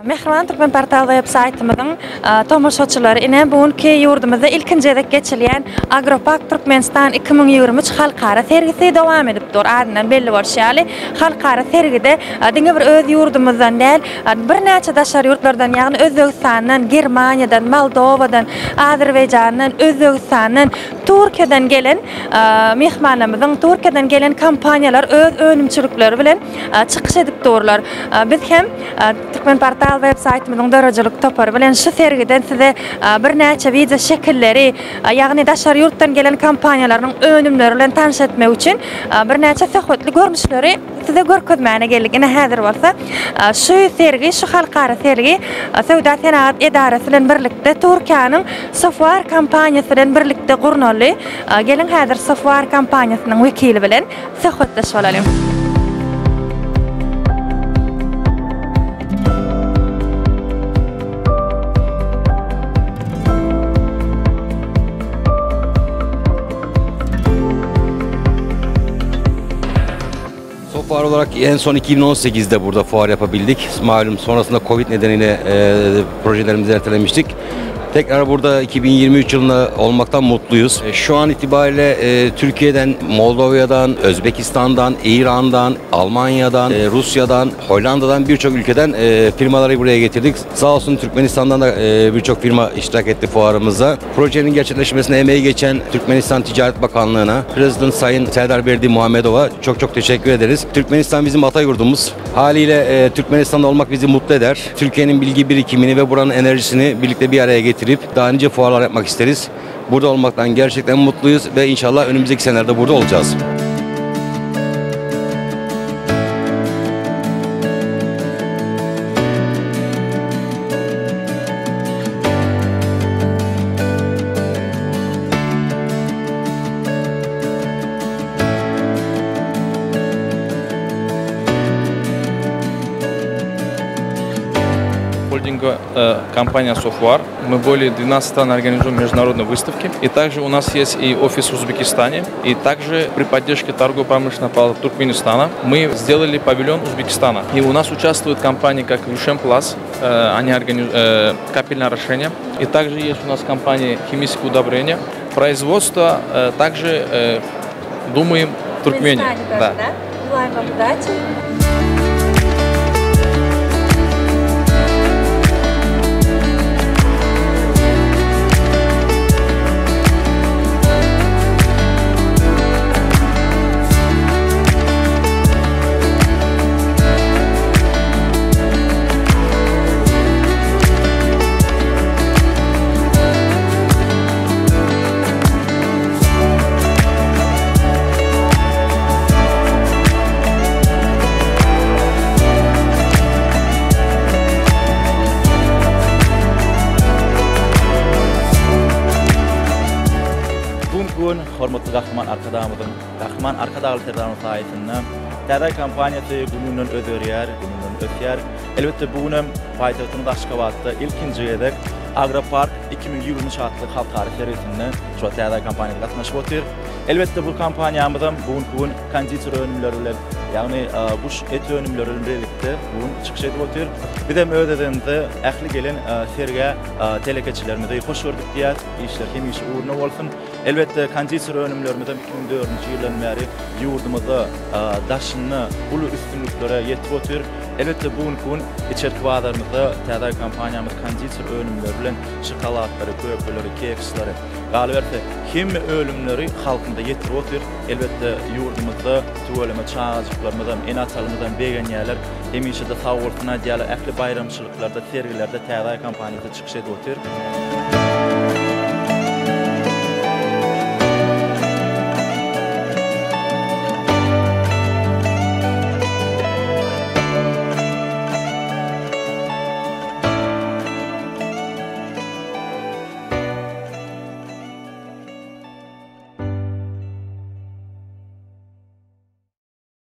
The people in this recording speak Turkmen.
Mähriban Türkmenportal web saýtymyzyň tomaşaçylary, ine bu günki ýurdumyzda ilkinji gezek geçirilýän Agropark Türkmenistan 2023 halkara sergisi dowam edip dur. Adyndan belli bolşy ýaly, halkara sergide diňe bir öz ýurdumyzdan däl, birnäçe daşary ýurtlardan, ýagny Özbegistandan, Germaniýadan, Moldowadan, Azerbaýjandan, Özbegistandan, Türkiýeden gelen myhmanlarymyzyň, Türkiýeden gelen kompaniýalar öz önümçilikleri bilen çykyş edip durlar. Biz hem Türkmenportal web saýtymyzyň döredijilik topary bilen şu sergiden size birnäçe wideo şekilleri, ýagny daşary ýurtdan gelen kompaniýalarynyň önümleri bilen tanyş etmek üçin birnäçe söhbetli görnüşleri size görkezmäne geldik. Ine häzir bolsa şu sergi, şu halkara sergi Söwda-senagat edarasy bilen birlikde Türkiýäniň Sofwar kompaniýasy bilen birlikde gurnaldy. Geliň häzir Sofwar kompaniýasynyň wekili bilen söhbetdeş bolalyň. Fuar olarak en son 2018'de burada fuar yapabildik. Malum sonrasında Covid nedeniyle e, projelerimizi ertelemiştik. Tekrar burada 2023 yılında olmaktan mutluyuz. E, şu an itibariyle e, Türkiye'den, Moldova'dan, Özbekistan'dan, İran'dan, Almanya'dan, e, Rusya'dan, Hollanda'dan birçok ülkeden e, firmaları buraya getirdik. Sağ olsun Türkmenistan'dan da e, birçok firma iştirak etti fuarımıza. Projenin gerçekleşmesine emeği geçen Türkmenistan Ticaret Bakanlığı'na, President Sayın Serdar Berdi Muhammedov'a çok çok teşekkür ederiz. Türkmenistan bizim ata yurdumuz. Haliyle e, Türkmenistan'da olmak bizi mutlu eder. Türkiye'nin bilgi birikimini ve buranın enerjisini birlikte bir araya getirip daha nice fuarlar yapmak isteriz. Burada olmaktan gerçekten mutluyuz ve inşallah önümüzdeki senelerde burada olacağız. Холдинга э, компания Software. Мы более 12 стран организуем международные выставки. И также у нас есть и офис в Узбекистане. И также при поддержке торгово-промышленной палаты Туркменистана мы сделали павильон Узбекистана. И у нас участвуют компании, как Юшем Плас, э, они организуют э, капельное орошение. И также есть у нас компании химические удобрения. Производство э, также э, думаем в Туркмении. Да. да? Желаем вам удачи. Bu günki gün hormatly Gahryman Arkadagymyzyň, Gahryman Arkadagly Serdarymyzyň saýasynda täze kompaniýasy gün-günden özgerýär, gün-günden ösýär. Elbetde, bu gün hem paýtagtymyz Aşgabatda ilkinji gezek Agropark 2023 atly halkara sergisinde şu täze kompaniýasy gatnaşyp otyr. Elbetde, bu kompaniýamyzam bu günki gün konditer önümleri bilen, ýagny guş et önümleri bilen birlikde bu gün çykyş edip otyr. Biz hem öz gezegimizde ähli gelen sergä telekeçilerimizi hoş gördük diýýäs. Işler hemişe ugruna bolsun. Elbetde, konditer önümlerimiz hem 2004-nji ýyldan bäri ýurdumyzda daşynda uly üstünliklere ýetip otyr. Elbetde, bu günki gün içerki bazarymyzda täze kompaniýamyz konditer önümleri bilen şokoladlary, kökeleri, kekslary, galyberse, hemme önümleri halkymyza ýetirip otyr. Elbetde, ýurdumyzda tüweleme çagajyklarymyzam, ene-atalarymyzam begenýärler. Hemişe-de sagbolsun aýdýarlar. Ähli baýramçylyklarda, sergilerde täze kompaniýasy çykyş edip otyr.